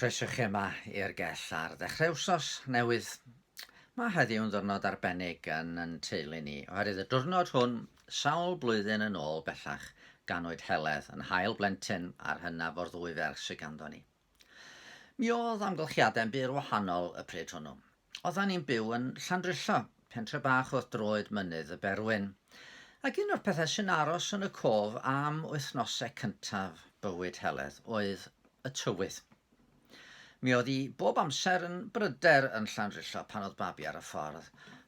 Croeso chi yma i'r gell ar ddechrau wsos newydd. Mae heddiw'n ddwrnod arbennig yn yn teulu ni, oherwydd y diwrnod hwn, sawl blwyddyn yn ôl bellach, ganwyd Heledd yn hail blentyn a'r hynaf o'r ddwy ferch sydd ganddo ni. Mi oedd amgylchiadau'n bur wahanol y pryd hwnnw. Oeddan ni'n byw yn Llandrillo, pentre bach wrth droed mynydd y Berwyn. Ac un o'r pethau sy'n aros yn y cof am wythnosau cyntaf bywyd Heledd oedd y tywydd. Mi oedd hi bob amser yn bryder yn Llandrillo pan oedd babi ar y ffordd,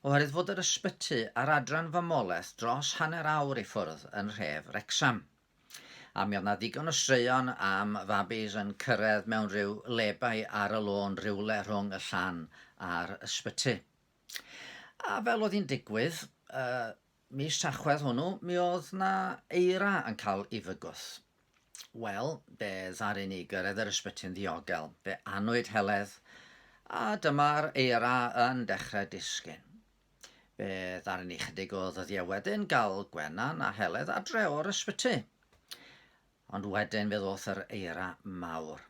oherwydd fod yr ysbyty a'r adran famolaeth dros hanner awr i ffwrdd yn nhref Wrecsam. A mi oedd 'na ddigon o straeon am fabis yn cyrraedd mewn rhyw lebau ar y lôn rywle rhwng y llan a'r ysbyty. A fel oedd hi'n digwydd, uh, mis Tachwedd hwnnw, mi oedd 'na eira yn cael ei fygwth. Wel, fe ddaru ni gyrraedd yr ysbyty'n ddiogel. Fe anwyd Heledd, a dyma'r eira yn dechrau disgyn. Fe ddaru ni chydig o ddyddiau wedyn gael Gwenan a Heledd adre o'r ysbyty. Ond wedyn fe ddoth yr eira mawr.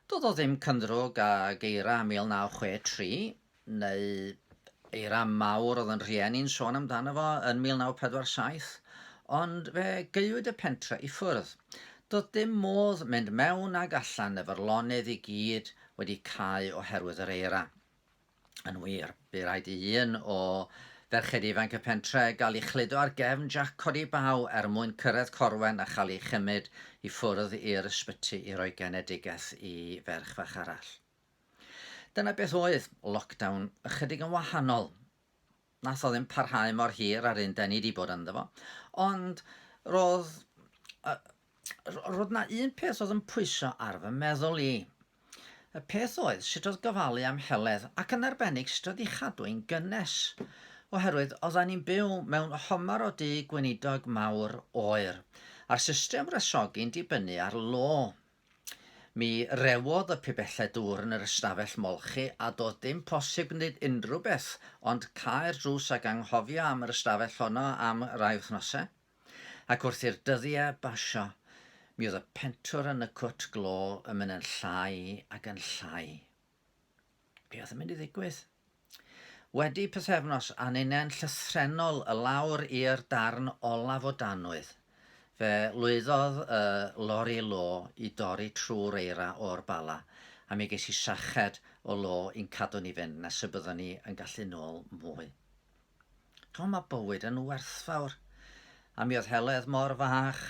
Doedd o ddim cynddrwg ag eira 1963, neu eira mawr oedd yn rhieni'n sôn amdano fo yn 1947, ond fe gaewyd y pentre i ffwrdd. Doedd dim modd mynd mewn ag allan efo'r lonydd i gyd wedi cau oherwydd yr eira. Yn wir, bu raid i un o ferched ifanc y pentre gael ei chludo ar gefn Jac Codi Baw er mwyn cyrraedd Corwen a chael ei chymryd i ffwrdd i'r ysbyty i roi genedigaeth i ferch fach arall. Dyna beth oedd lockdown ychydig yn wahanol. Nath o ddim parhau mor hir â'r un 'den ni 'di bod ynddo fo, ond roedd Roedd 'na un peth oedd yn pwyso ar fy meddwl i. Y peth oedd sut oedd gofalu am Heledd, ac yn arbennig sut oedd ei chadw hi'n gynnes, oherwydd oeddan ni'n byw mewn homar o dŷ gweinidog mawr oer, a'r system wresogi'n dibynnu ar lo. Mi rewodd y pibellau dŵr yn yr ystafell molchi a doedd dim posib gwneud unrhyw beth ond cau'r drws ac anghofio am yr ystafell honno am rai wythnosau. Ac wrth i'r dyddiau basio, mi oedd y pentwr yn y cwt glo yn mynd yn llai ac yn llai. Be oedd yn mynd i ddigwydd? Wedi pythefnos a ninnau'n llythrennol y lawr i'r darn olaf o danwydd, fe lwyddodd y lori lo i dorri trwy'r eira o'r Bala, a mi ges i sached o lo i'n cadw ni fynd nes y byddwn ni yn gallu nôl mwy. O, mae bywyd yn werthfawr. A mi oedd Heledd mor fach,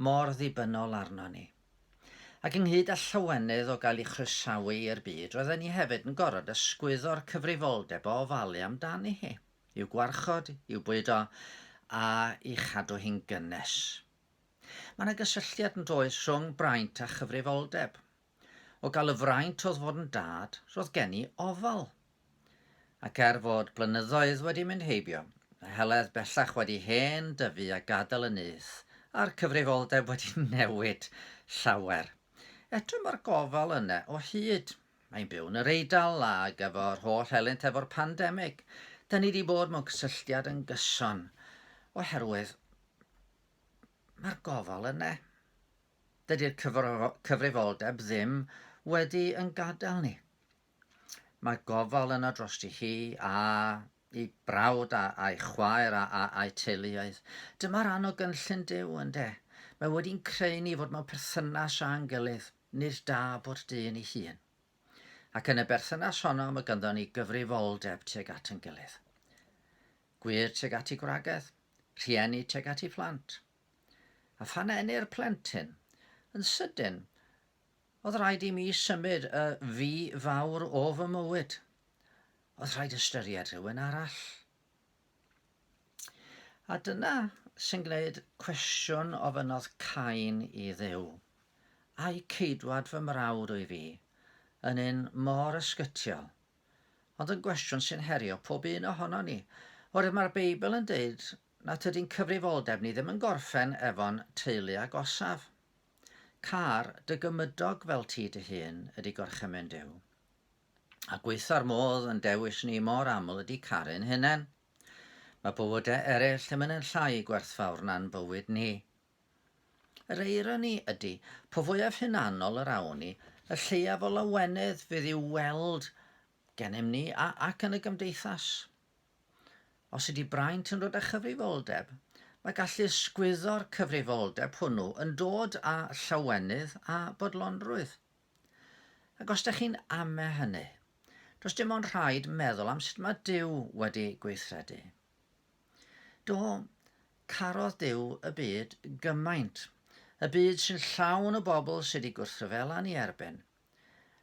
mor ddibynnol arno ni. Ac ynghyd â llawenydd o gael ei chroesawu i'r byd, roedden ni hefyd yn gorfod ysgwyddo'r cyfrifoldeb o ofalu amdani hi, i'w gwarchod, i'w bwydo, a'i chadw hi'n gynnes. Mae yna gysylltiad yn does rhwng braint a chyfrifoldeb. O gael y fraint o fod yn dad, roedd gen i ofal. Ac er fod blynyddoedd wedi mynd heibio, a Heledd bellach wedi hen dyfu a gadael y nyth, a'r cyfrifoldeb wedi newid llawer, eto mae'r gofal yna o hyd. Mae'n byw yn yr Eidal ag efo'r holl helynt efo'r pandemig. Da ni wedi bod mewn cysylltiad yn gyson, oherwydd mae'r gofal yna. Dydy'r cyfrifoldeb ddim wedi yn gadael ni. Mae gofal yno drosti hi a i brawd a, a'i chwaer a, a, a'i teuluoedd. Dyma ran o gynllun Duw, ynde? Mae wedi'n creu ni fod mewn perthynas â'n gilydd, nid da bod dyn ei hun. Ac yn y berthynas honno mae ganddo ni gyfrifoldeb tuag at yn gilydd. Gwir tuag at ei gwragedd, rhieni tuag at ei phlant. A phan enir plentyn, yn sydyn, oedd rhaid i mi symud y fi fawr o fy mywyd. Oedd rhaid ystyried rhywun arall. A dyna sy'n gwneud cwestiwn ofynnodd Cain i Dduw. Ai ceidwad fy mrawd wyf fi, yn un mor ysgytiol? Ond yn gwestiwn sy'n herio pob un ohono ni, oherwydd mae'r Beibl yn deud na tydi'n cyfrifoldeb ni ddim yn gorffen efo'n teulu agosaf. Car dy gymydog fel ti dy hun ydi gorchymyn Duw. A gweitha'r modd yn dewis ni mor aml ydi caru'n hunain. Mae bywydau eraill yn mynd yn llai gwerthfawr na'n bywyd ni. Yr eironi ydi, po fwyaf hunanol yr awn ni, y lleiaf o lawenydd fydd i'w weld gennym ni a, ac yn y gymdeithas. Os ydy braint yn dod â chyfrifoldeb, mae gallu ysgwyddo'r cyfrifoldeb hwnnw yn dod â llawenydd a bodlonrwydd. Ac os ydych chi'n ame hynny, does dim ond rhaid meddwl am sut mae Duw wedi gweithredu. Do, carodd Duw y byd gymaint, y byd sy'n llawn o bobl sydd wedi gwrthryfela yn ei erbyn,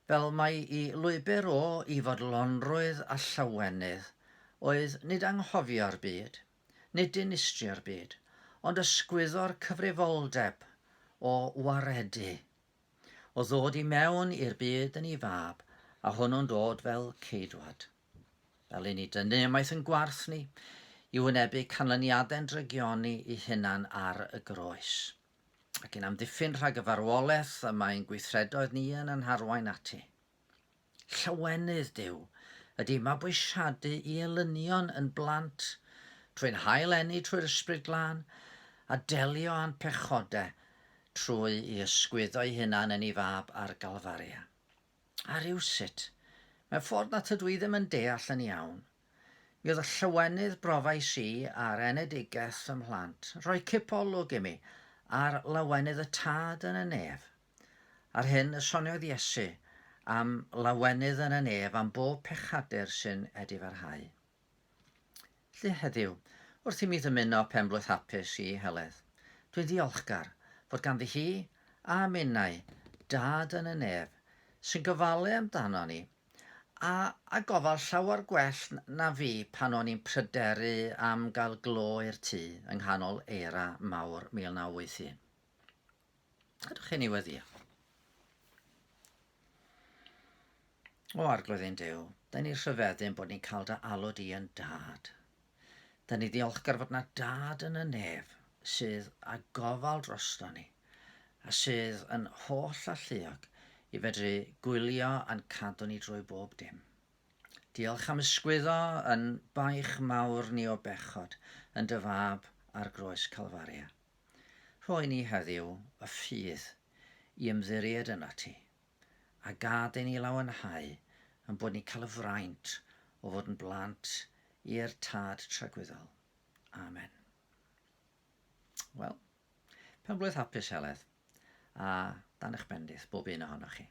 Fel mai i lwybr o i fodlonrwydd a llawenydd oedd nid anghofio'r byd, nid dinistrio'r byd, ond ysgwyddo'r cyfrifoldeb o waredu, o ddod i mewn i'r byd yn ei fab, a hwnnw'n dod fel ceidwad. Fel i ni dynnu ymaith yn gwarth ni, i wynebu canlyniadau'n drygioni i hunan ar y groes. ac i'n amddiffyn rhag y farwolaeth y mae'n gweithredoedd ni yn ein harwain ati. Llawenydd Duw ydy mabwysiadu i elynion yn blant trwy'n hail eni trwy'r Ysbryd Glân a delio â'n pechodau trwy i ysgwyddo'i hunan yn ei fab ar Galfaria. A rywsut, mewn ffordd na tydw i ddim yn deall yn iawn, mi oedd y llawenydd brofais i ar enedigaeth fy mhlant yn rhoi cipolwg i mi ar lawenydd y Tad yn y nef. Ar hyn y soniodd Iesu am lawenydd yn y nef am bob pechadur sy'n edifarhau. Felly heddiw, wrth i mi ddymuno penblwydd hapus i Heledd, dwi'n ddiolchgar fod ganddi hi a minnau Dad yn y nef sy'n gofalu amdano ni a, a gofal llawer gwell na fi pan o'n i'n pryderu am gael glo i'r tŷ yng nghanol eira mawr 1981. Ydych chi'n ei weddio? O Arglwydd ein Duw, da ni'n rhyfeddu ein bod ni'n cael dy alw di yn dad. Da ni ddiolchgar fod na dad yn y nef sydd â gofal drosto ni a sydd yn holl alluog i fedru gwylio a'n cadw ni drwy bob dim. Diolch am ysgwyddo yn baich mawr ni o bechod yn dy fab ar groes Calfaria. Rhoi ni heddiw y ffydd i ymddiried ynot ti, a gad i ni lawenhau yn bod ni'n cael y fraint o fod yn blant i'r Tad Tragwyddol. Amen. Wel, penblwydd hapus Heledd, a dan eich bendith bob un ohonoch chi.